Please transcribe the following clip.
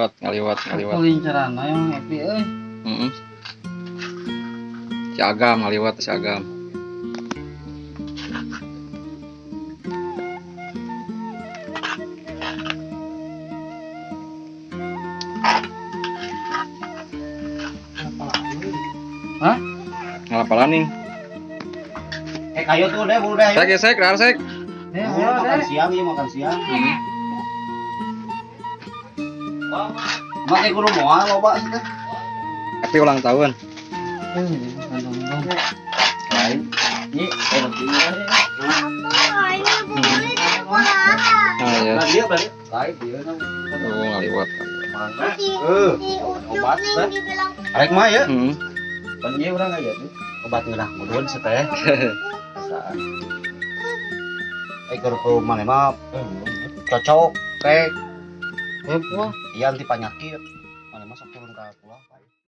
Ngaliwat, ngaliwat, ngaliwat. Kulincarana yang happy euy. Heeh. Si Agam ngaliwat, si Agam. Hah? Ngalapalan nih. Eh kayu tuh deh, buru deh. Sek, sek, dahar sek. Eh, Buru, ayo makan deh. siang, iya makan siang. Make kudu moal loba sih teh. Happy ulang tahun. Bandung. Lain. Ini eh Nah, ya. Nah, dia berarti lain dia kan. Oh, ngaliwat. Eh, obat teh. Arek mah ya. Heeh. Pan ieu urang aya tuh. Obat ngeunah mudun sih teh. Perasaan. Eh keur ku maneh mah cocok teh. Eh, wah. Iya anti penyakit. Maneh mah sok turun ka pulang.